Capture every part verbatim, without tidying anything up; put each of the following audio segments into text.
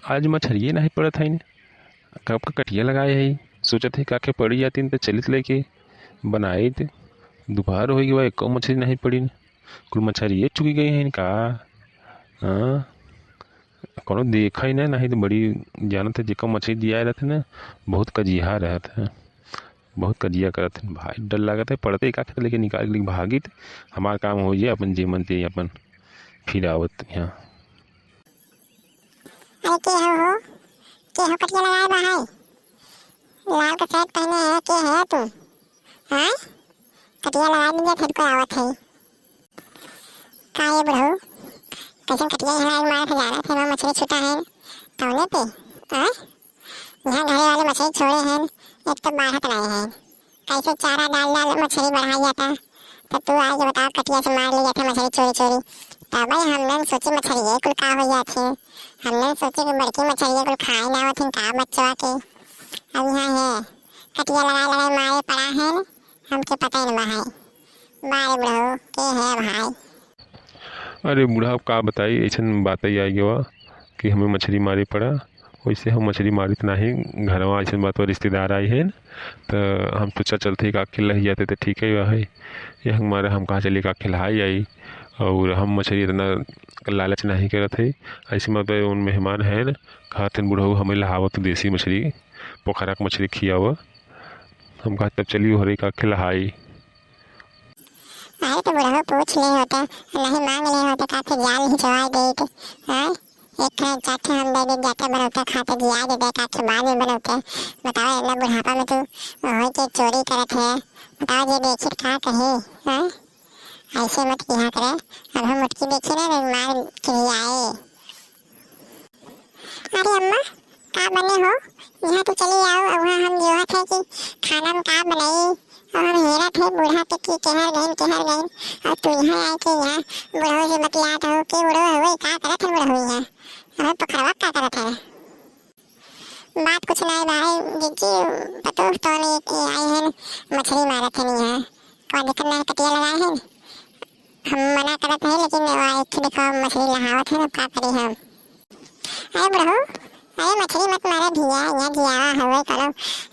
आज मछरिये नाहीं पड़त हइन। कब का कटिया लगाए हई, सोचत हई काखे पड़ी जातिन त चलित लेके बनाइत। दुपहर होइ गवा, एको मछरी नाहीं पड़िन। कुल मछरिये चुकि गइ हइन का? हाँ, कउनो देखा ही ना, नाहीं त बड़ी जानत है, जेका मछरी दिया रहत है ना, बहुत कजिहा रहत है, बहुत कजिया करत है। भाई डर लागत है, पड़ते का खेत लेके निकाल के भागित, हमार काम होइ जाए, अपन जे मन ते अपन फिर आवत यहाँ। अरे के हो हो? के हो कटिया लगाए बा है? लाल का शर्ट पहने है, के है तू? हाँ? कटिया लगाए नहीं जात है, कोई आवत है। का ये बुढ़ऊ? कैसन कटिया यहाँ लगाए मारत है, जानत है, वहाँ मछली छूटा है, तौले पे? हाँ? यहाँ घरे वाले मछली छोड़े हैं, एक तो बाढ़त रहे हैं। कैसे चारा डाल डाल मछली बढ़ाई जाता, तो तू आके बताओ, कटिया से मार ली जाता मछली चोरी चोरी। तब भाई हमने सोचे मछली ये कुल का हो जात है, हमने सोचे कि बड़की मछली ये कुल खाए ना होती का बच्चवा के। अब यहाँ है कटिया लगाए लगाए मारे पड़ा है, हमके पता ही नहीं है। बारे बुढ़ऊ के है भाई। अरे बूढ़ा, अब का बताई, ऐसन बात ही आई गवा कि हमें मछली मारे पड़ा। वैसे हम मछली मारित नाही, घरवा ऐसन बात बा, रिश्तेदार आई हैं, त हम सोचा चलते का खिलाई जाते त ठीक है भाई। ये हमारे हम कहा चलिए का खिलाई आई, और हम मछली इतना लालच नहीं करत है। ऐसे मतलब उन मेहमान हैं, कहते हैं बुढ़ऊ हमें लहावत देसी मछली, पोखरा के मछली खियावा। हम कहा तब चलिए हो रही का खिलाई। अरे तो बुढ़ऊ पूछ ले होता, नहीं मांग ले होता, का फिर जाल ही चबाई देत। हाँ, एक ठे चार ठे हम दे दे जाते बनौते खाते जिया दे दे, का फिर बाद में बनौते। बताओ, इतना बुढ़ापा में तू वही के चोरी करत है, बताओ जे देखी त का कही। हाँ, ऐसे मत किया करे, अब हम मुटकी देखी ना, मार के आए। अरे अम्मा, का बने हो? यहाँ तो चली आओ, अब वहाँ हम जोहत है कि खाना में का बनाई, और हम हेरत है बूढ़ा पे कि केहर गइन, केहर गइन, और तू यहाँ आए के यहाँ बुढ़ऊ से बतियात हो, के बुढ़ऊ हुए, का करत है बुढ़ऊ यहाँ? और पखरवा का करत है? बात कुछ नहीं भाई, जिज्जी, पतोह तो नहीं कि आई है, मछली मारत है नहीं है, कोई दिक्कत नहीं, कटिया लगाए हैं। हम मना करत है, लेकिन वो एक ठे देखो मछली लहावत है ना, का करी हम? अरे बुढ़ऊ, अरे मछली मत मारे भैया, यहाँ जियावा हवे करो,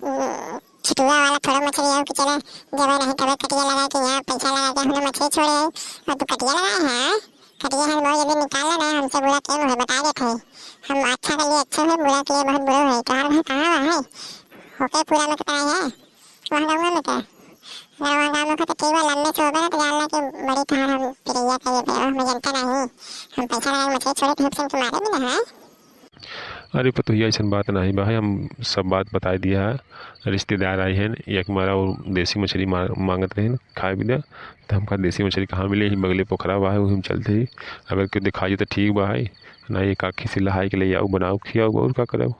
उम, छिटुआ वाला थोड़ा मछली है कि चले, जब नहीं तबे कटिया लगा के यहाँ पैसा लगा के हमने मछली छोड़े है, और तू कटिया लगाए है, कटिया हम बहुत जल्दी निकाल लेना है, हमसे बुरा क्यों है, बता देते हैं। हम अच्छा के लिए अच्छे हैं, बुरा के लिए बहुत बुरे हैं। तुम्हारा घर कहाँ हुआ है? होके पूरा में कितना है? वहाँ गाँव में क्या? अगर वहाँ गाँव में को तो ठीक बा, लम्बे से होबे ना तो जान ला कि बड़ी थार हम पिरैया का ये बेवा, हम जनता नहीं। हम पैसा लगा के मछली छोड़े थे, हमसे तुम्हारे भी ना है। अरे पतोहिया, ऐसन बात नहीं बा है, हम सब बात बताई दिया है। रिश्तेदार आई हैं, एक मारा वो देसी मछली मा-, मांगत रहे खाए बिना, तो हमका देसी मछली कहाँ मिले, ही बगले पोखरा बा है, वही में चलते ही। अगर क्यों दिखाई तो ठीक बा है, ना एक आँखी से लहाई के ले आओ, बनाओ, खियाओ, और का करब?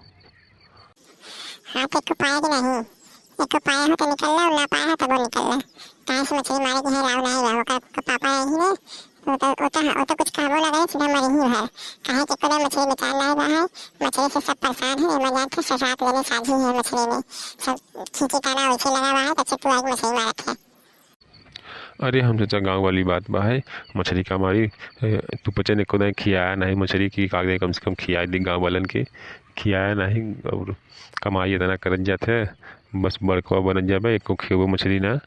हाँ, तो एको पाए कि नहीं? एको पाए हो तो निकल लो, ना पाए हो तो वो निकल लो। काहे से मछली मारे के है, लाओ नहीं लाओ, ओकर, ओकर पापा यही ने, वो तो, वो तो, वो तो कुछ कहबो ना करे, सीधा मरी ही है। काहे कि कोनो मछली बेचार नहीं बा है, मछली से सब परेशान है, एमा जान थे, सब रात लेने साझी है मछली में, सब खींची ताना वैसे लगा हुआ है, तब से तू आज मछली मारत है। अरे हम सोचा गाँव वाली बात बा है, मछली का मारी, ए, तू पचे ने खुदा खियाया नहीं मछली की, कागदे कम से कम खिया दी गाँव वालन के, खियाया नहीं। और कमाई इतना करत जात है, बस बड़कवा बनत जाबे, एको खियबो मछली ना,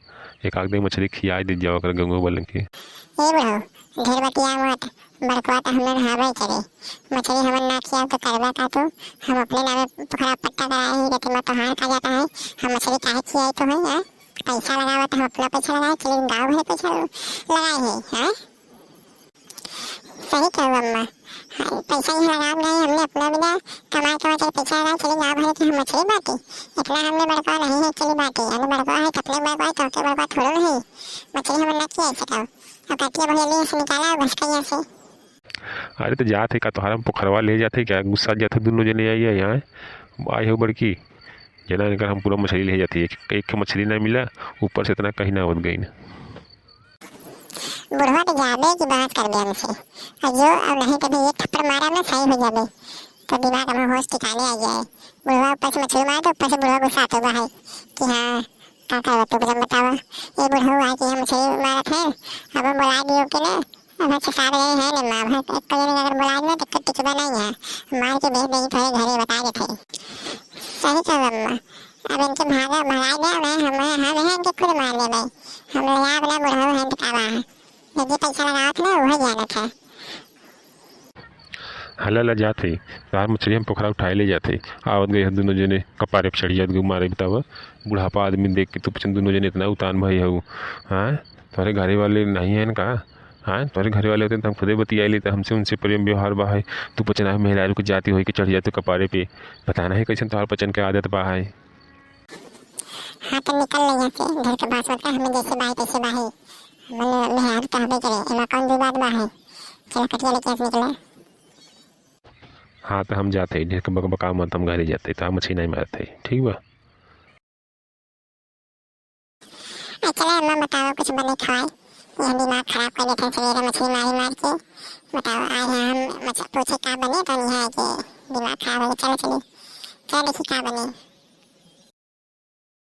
एक आध दिन मछली खियाई दे जाओ कर गाँव वालन के। ए बुढ़ऊ, ढेर बतिया मत, बड़कवा तो हमन हवे करे, मछली हमन ना खियाओ तो करबा का तू? हम अपने नामे पोखरा पट्टा कराए हैं, लेकिन मैं तोहार का जाता है, हम मछली काहे खियाई तो है, हाँ? पैसा लगावा तो हम अपना पैसा लगाए, चलिए गाँव भर पैसा लगाए हैं, हाँ? सही कहू अम्मा, हाँ, पैसा ही हराम नहीं, हमने अपना बिना कमाए कमाए के पैसा हराम, चली गाँव भर के हम मछली बाटी, इतना हमने बड़का नहीं है, चली बाटी, हमने बड़का है, तो अपने बड़का है, तो के बड़का थोड़ो नहीं, मछली हम ना किया सका, और कटिया भैया लिए से निकाला और घसका यहाँ से। अरे तो जात है का तोहरा पोखरवा ले जात है क्या, गुस्सा जात है दोनों जने आई है यहाँ, आई हो बड़की, जना इनकर हम पूरा मछली ले जाती है, एक, एक मछली ना मिला, ऊपर से इतना कहीं ना होत गई ना। बुढ़वा तो जाबे की बात कर दे हमसे। और जो अब नहीं कभी एक थप्पड़ मारा ना, सही हो जाबे। तो दिमाग में होश ठिकाने आ जाए। बुढ़वा ऊपर से मछली मारे तो ऊपर से बुढ़वा गुस्सा आता हुआ है कि हाँ, का करबा तू एकदम बतावा। ये बुढ़ऊ आके हम मछली मारत है, अब हम बुला दियो के ना, अब अच्छा साहब यही है ना माँ, अब एक कहीं अगर बुला देना तो कुछ टिकबा नहीं है, मार के भेज देंगे थोड़े घरे, बता देते हैं। सही कहो अम्मा, अब इनके भागा भगाई दे ना, हम हम हैं इनके खुद मार ले भाई, हम ले आप ना बुढ़ऊ हैं तो का बा है, यदि पैसा लगावत ना वही जानत है। हला ला जात है, तार मछली हम पोखरा उठाए ले जात है, आवत गए हम दोनों जने कपारे पे चढ़ जात गए मारे बतावा, बुढ़ापा आदमी देख के तू पचन दोनों जने इतना उतान भाई हऊ, हाँ? तोहरे घरे वाले नहीं है ना का? हाँ, तोहरे घरे वाले होते तो हम खुदे बतियाई लेते, हमसे उनसे प्रेम व्यवहार बा है। तू पचना है मेहरारू के जाति होई के चढ़ जाते कपारे पे। पता नहीं कैसन तोहार पचन के आदत बा है। हाँ तो निकल ले यहाँ से, घर के बास होता हमें जैसे बाहे तैसे बाहे। मन मेहरारू तो हबे करे, एमा कौन दी बात बा है। चला कटिया लेके यहाँ से निकला। हाँ तो हम जाते हैं, ढेर के बकबका मत, हम घरे जाते हैं, तो हम मछली नहीं मारते हैं, ठीक बा? ए, चले अम्मा, बताओ, कुछ बने खवाई। यह दिमाग खराब कर देते हैं सवेरे मछली मारी मार के। बताओ, आए हैं हम मछ-, पूछे का बने, तो नहीं है कि दिमाग खराब हो गया। चलो, चलिए, चलो, देखिए का बने।